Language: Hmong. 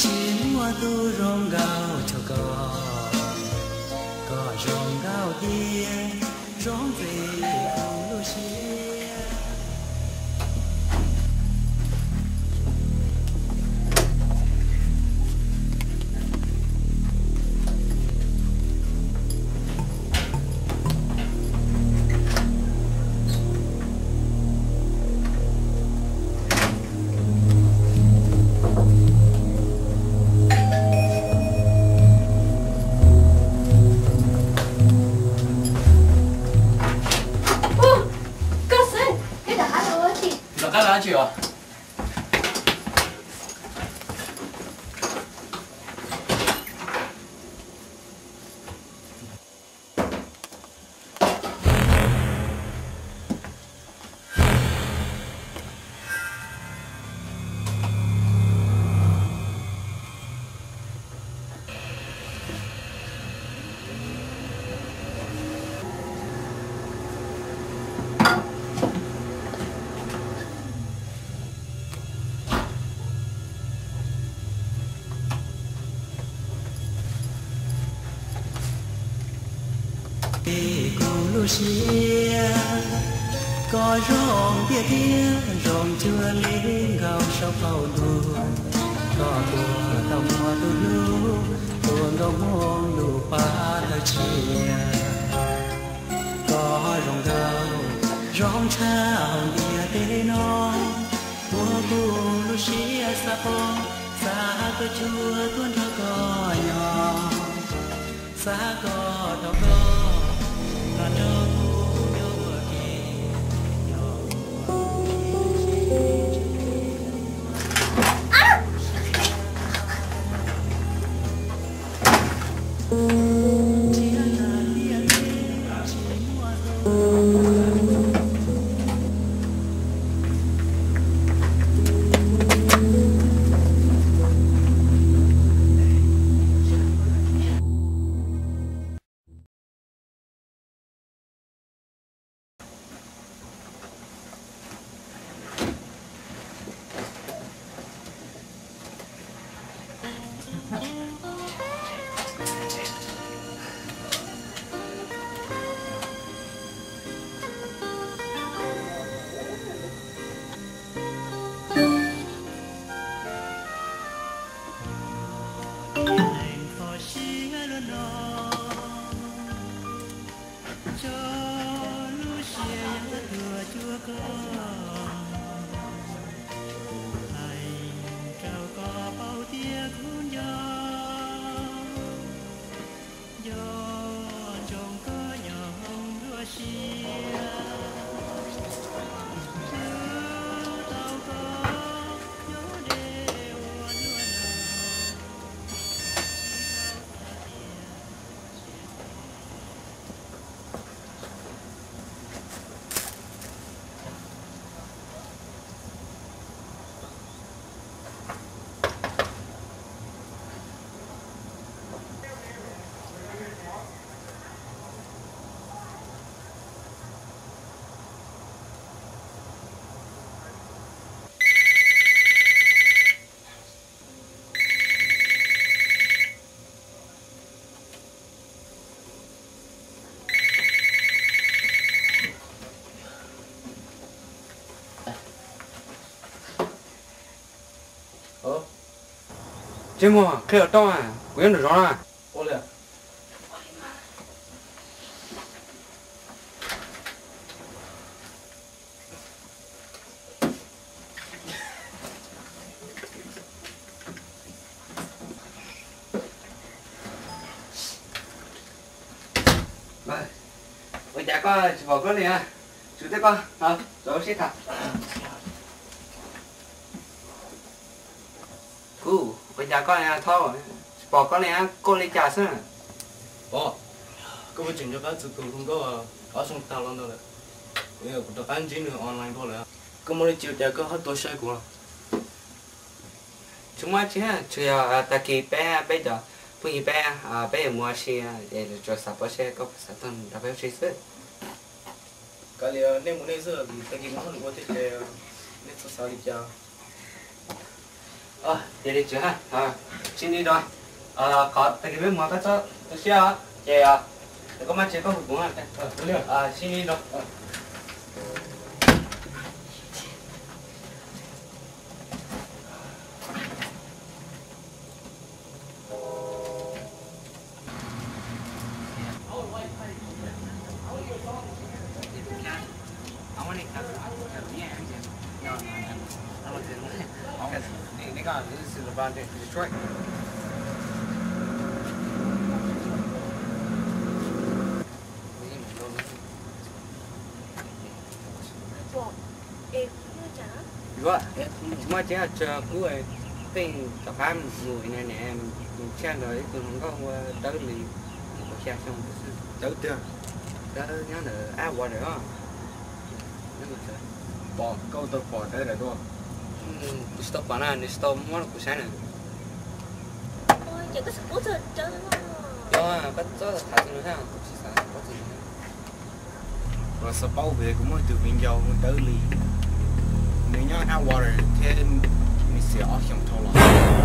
Tsis muaj tus zoo nkauj tshua koj, koj zoo nkauj tiag, zoo ntxiv kuv lub siab. Koj xwb, koj rov qab los tsis? Rov qab los tsis os? Kuv lub siab, koj zoo tiag tiag, zoo cuag li nkauj saum qaum ntuj. Koj tua tau muaj tus hlub, tua nkauj Hmoob lub paj tawg tshiab. Koj zoo nkauj, zoo tshaj hauv ntiaj teb no, ua kuv lub siab xav pom, xav tuaj cuag tuaj nrog koj nyob, xav kom tau koj los nrog kuv nyob ua ke, nyob ua ke. Tso lub siab tuaj cuag koj, hais rau koj paub tias kuv nco, nco ntsoov koj nyob hauv nruab siab. Hlub tau koj nyob deb ua luaj no. Tsis muaj qhia rau, kuv nyob nram zos na. Ua cas koj tsis pom koj li? Tsum tej koj, tau sib tham. Kuv, ua cas koj, Thaub, tsis pom koj li, koj li cas xwb? Pom, koj puas tseem nco qab txog tus hluas nkauj ob xyoo tag los ntawd lawm? Kuv rov qab ntsib nws online npaum lawm. Koj muaj dab tsi ua cas koj ho tuaj saib kuv? Tsis muaj dab tsi, tsuas yog tag kis peb, peb cov phooj ywg peb, peb yuav mus ua si es tsuas xav paub seb koj puas xav tuaj nrog peb ua si xwb. Kav liam nej mus nej xwb, tag kis kuv ho ua thiab ces nej txhob xav li cas. Ces li tsis, tsis li rau, qhov tag kis peb mus koj txhob tu siab os, ces koj maj tsev koj hu kuv, tsis li rau. Yuav, muaj tseeb tso kub, tej tom qab mus na ne, mus tshaj nrog ib tug hluas nkauj hu ua Dawb Li, kaum xya xyoo xwb. Dawb twg? Dawb nyob ntawm Atwater os. Pom, koj tau pom Dawb lawm dua? Kuv tsis tau pom na, nws tsis tau muab rau kuv saib na. Ces koj xav paub txog Dawb? Yog, koj txhob tham txog nws thiab, kuv tsis xav paub txog nws. Kuv xav paub vim kuv muaj ib tug viv ncaus hu Dawb Li, nws nyob Atwater thiab nws xiam ob xyoos dhau los.